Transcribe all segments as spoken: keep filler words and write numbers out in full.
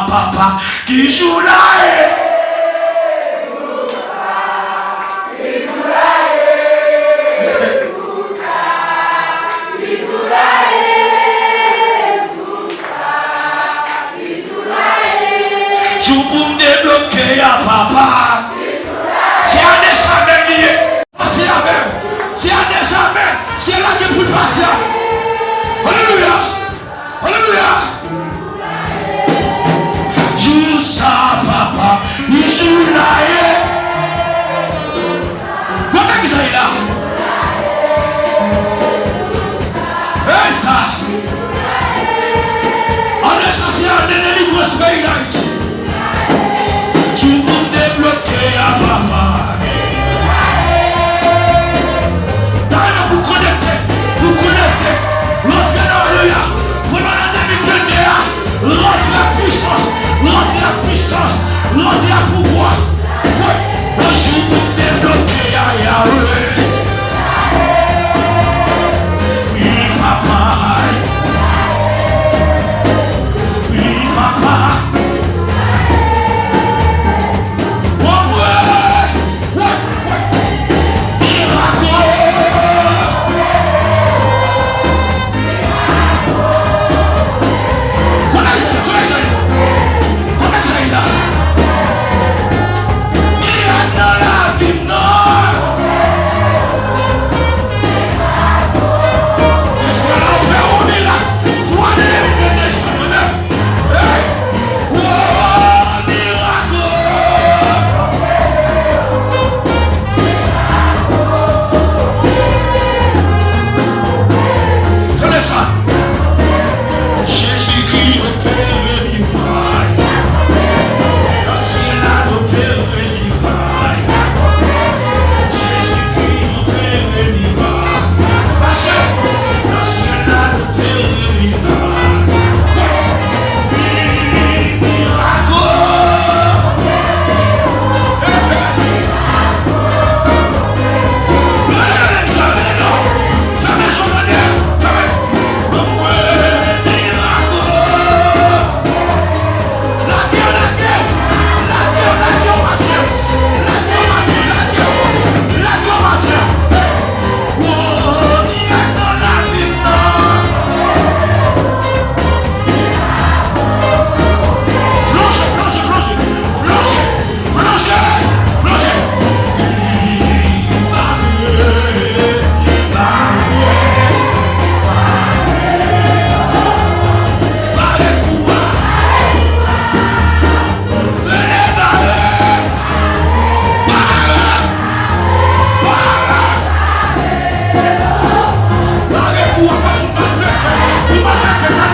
Papa, ki jou la ye? Jou pou m debloke a, papa. Se ane sa menm li ye. Pase avè m. Se ane sa menm. Syèl la gen pou l pase avè m. Alelouya. Alelouya. Jou sa, papa, li jou la ye. Kote ki sa ye la? Ey sa! Ane sa se ane delivrans peyi Dayiti. Jou pou debloke a, papa. Dayè pou konekte, pou konekte. Rantre nan, alelouya. Pandan ane de mil vennde a, rantre ak pwisans, rantre ak pwisans, rantre ak pouvwa. Wi, yon jou pou debloke a, Yahweh. Wi, papa. Wi, papa. Wi, wi. Wi, wi. Mirak! Kote sa, kote sa, kote sa la? Mirak nan lavi m nan. Mesye la, w fè yon mirak. Twa de mil vennde, hey! Wo, mirak! Tande sa. Jezikri opere mirak. Nan syèl la, l opere mirak. Jezikri opere mirak. Pase, nan syèl la, l opere mirak. Wi, mirak. Plonje, plonje, plonje, plonje. Plonje! Plonje! Bare kou a! Vele bare! Bare! Bare! Bare kou a, pa tou pa fè, tou pa fè, fè sa.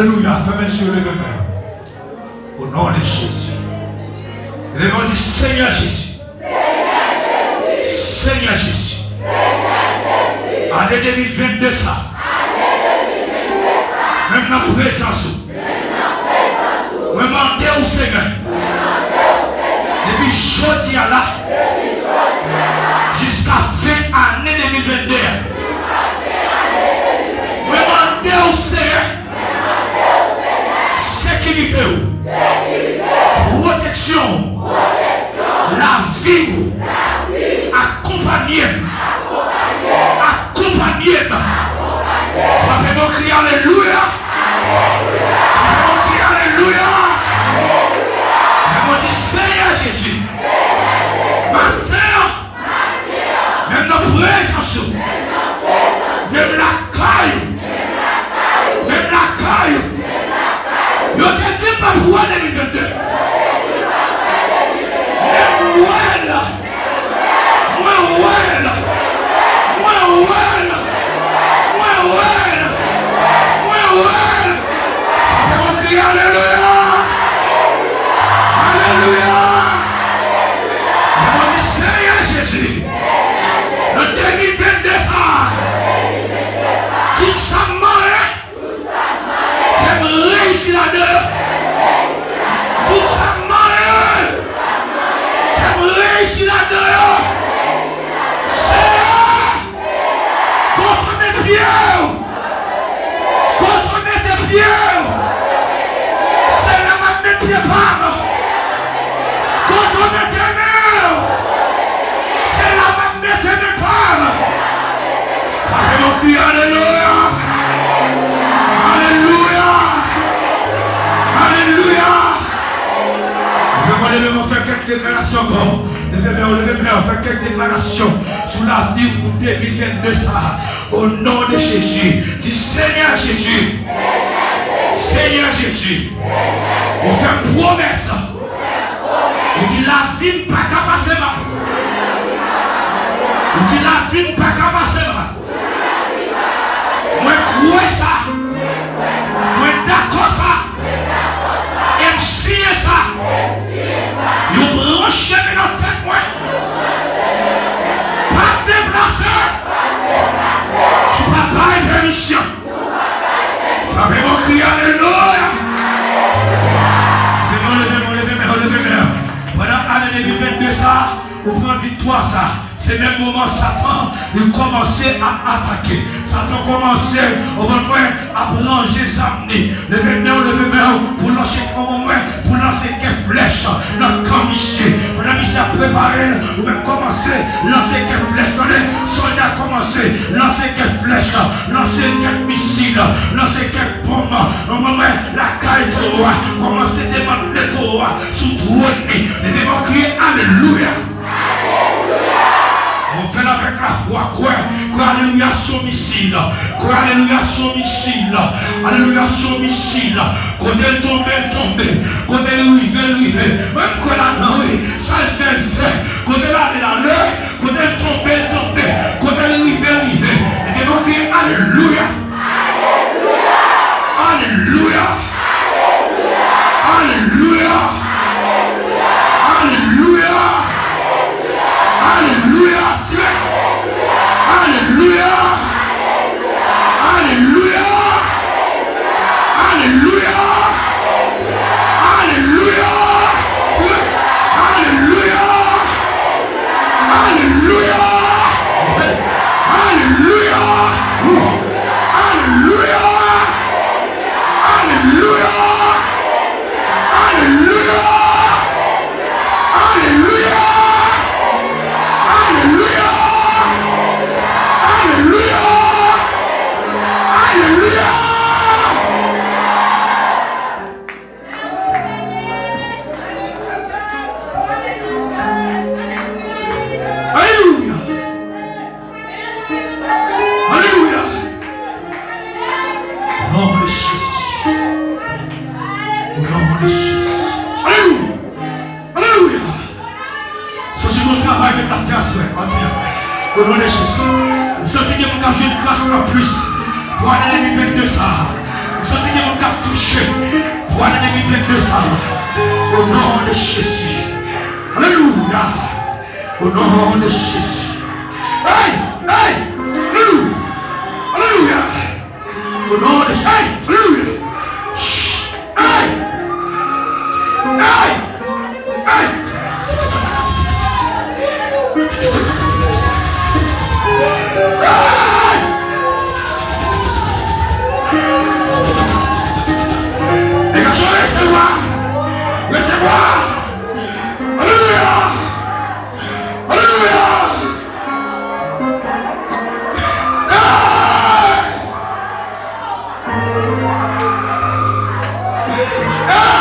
Alelouya. Fèmen zye w, leve men w. O non de Jezi. Leve men w, di, Senyè Jezi. Senyè Jezi. Ane de mil vennde sa. Menm nan prezans ou. Mwen mande w, Senyè. Depi jodi a la. Jiska fen ane de mil vennde a. Mwen mande w, Senyè. Sekirite w. Pwoteksyon w. Lavi w. Akonpanye m. Akonpanye m. Frape men w, kriye alelouya. Frape men w, kriye alelouya. Lè mwen di, Senyè Jezi, maten an, menm nan prezans ou. Menm lakay ou. Menm lakay ou. Yo te di m p ap wè de mil vennde. Men m wè l. Mwen wè l. Mwen wè l. Mwen wè l. Mwen wè l. Sa fè mwen kriye alelouya. Alelouya. Mwen di, Senyè Jezi, nan de mil vennde sa, tout sa m mande, fè m reyisi ladan yo. Tout sa m mande, fè m reyisi ladan yo. Senyè, kote w met pye w. Kote w mete pye w, se la m ap met pye pa m. Kote w mete men w, se la m ap mete men pa m. Sa fè mwen kriye alelouya. Alelouya. Alelouya. Leve men w, leve men w, fè kèk deklarasyon ankò. Leve men w, leve men w, fè kèk deklarasyon sou lavi w pou de mil vennde sa. O non de Jezi, di, Senyè Jezi, Senyè Jezi, ou fè m pwomès. Ou di lavi m pa ka pase mal. Ou di lavi m pa ka pase mal. Mwen kwè sa. Mwen dakò sa. E m siyen sa. Yo branche li nan tèt mwen. Pa deplase. Si w pa bay pèmisyon. Frape men w, kriye alelouya. Leve men w, leve men w, leve men w, leve men w. Pandan ane de mil vennde sa, ou pran viktwa sa. Se menm moman Satan, li kòmanse ap atake. Satan kòmanse, ou konprann mwen, ap ranje zam li. Leve men w, leve men w, pou lanse, ou konprann mwen, pou lanse kèk flèch nan kan misye. Pandan misye ap prepare l, ou menm kòmanse lanse kèk flèch. Tande, sòlda kòmanse lanse kèk flèch, lanse kèk misil, lanse kèk bonm. Ou konprann mwen, lakay towo a, kòmanse demantle towo a sou twòn li. Leve men w, kriye alelouya. Alelouya! Mwen fè l avèk lafwa, kwè. Kwè alelouya se yon misil. Kwè alelouya se yon misil. Alelouya se yon misil. Kote l tonbe, l tonbe. Kote l rive, l rive. Mwen m kwè ladan, wi. Sa l fè, l fè. Kote l ale, l ale. Kote l tonbe, l tonbe. Kote l rive, l rive. Leve men w, kriye alelouya. Alelouya! Alelouya! Alelouya! Alelouya! Tire! Alelouya! Alelouya! Alelouya! Alelouya! Tire! Alelouya! Alelouya! Alelouya! Alelouya! Alelouya! Alelouya! Alelouya! Alelouya! Alelouya! Alelouya! Alelouya! O non de Jezi. O non de Jezi. Alelouya! Alelouya! Santi yon travay Bondye ap fè aswè, maten an. O non de Jezi. M santi gen moun k ap jwenn gras anplis pou ane de mil vennde sa a. M santi gen moun k ap touche. Au nom de Jésus. Hey! Hey! Alelouya! Alelouya! Au nom de Jésus. Hey! Alelouya! Hey! Hey! Hey! Hey! Dégagez, recevez-moi! Recevez-moi! Alelouya! Alelouya! Hey!